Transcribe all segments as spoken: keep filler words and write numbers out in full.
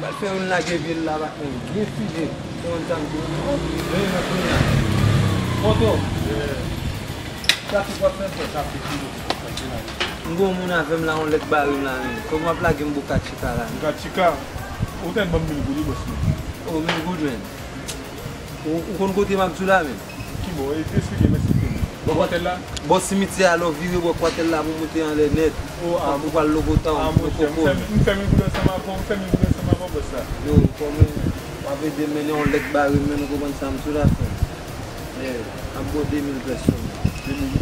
Fè youn lage vye l la, patnè. Byen fize. Konn sa m di w. Wi, men kounye a. Foto. Trafik w ap fè, fè trafik. M gon moun avè m la, yon lèg bare m la, men. Kòman w ap lage m Boca Chica la, men? Boca Chica? Ou te ban m mil goud, wi, bòs mwen. Oh, mil goud, men. Ou, ou konn kote m ap di w la, men? Ki bò? E, eksplike m, eksplike m. Bò kwatèl la? Bò simityè a, lè w vire bò kwatèl la pou w monte anlè nèt. O, a, ou pral Lokota, a, ou monchè, m fè, m fè mil goud ansanm avè w, m fè mil goud ansanm avè w, bòs la. Yo, kòman w ap ede m, men yon lèg bare m, men ou konprann sa m sou la fen. Yeah, m ap ba w de mil pès sèlman.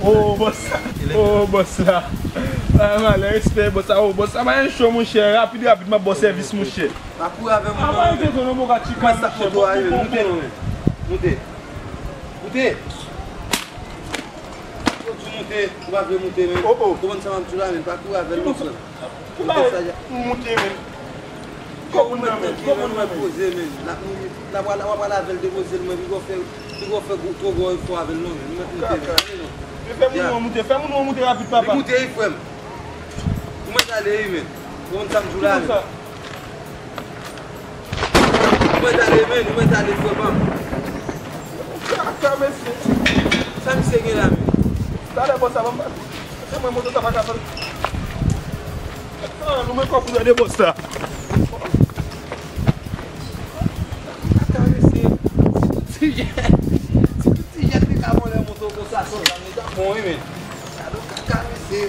O, bòs la. O, bòs la. A, malè, respè, bòs la. O, bòs la, pa gen cho, monchè. Rapid, rapid, m ap ba w sèvis, monchè. Pa kouri avè m non, men. Mwen sa foto a ye, moute non, men. Moute. Moute. Yo di moute, ou pa vle moute, men. Oh, oh. Konprann sa m ap di w la, men. Pa kouri avè l non, frè m. Moute sa, moute, men. Kòb ou nan men, kòb ou nan men. Poze, men. N ap, n ap, w ap pale avè l, depoze l, mwen, piga w fè, piga w fè gwo, twò gwo efò avè l non, men. Moute, men. Fè moun nan moute, fè moun nan moute rapid, papa. Li moute, wi, frè m. Ou mèt ale, wi, men. Konprann sa m di w la, men. Ou mèt ale, men, ou mèt ale, frè pa m. Kaka, mesye. Sa misye gen la, men? Talè, bòs la, ban m pale. Se mwen, moto sa pa ka fè. Ah, nou men kòb ou de bòs la. Kaka, mesye. Si tout ti jèn, si tout ti jèn te ka vòlè moto konsa, san zam, li t ap bon, wi, men. Gade kaka, mesye.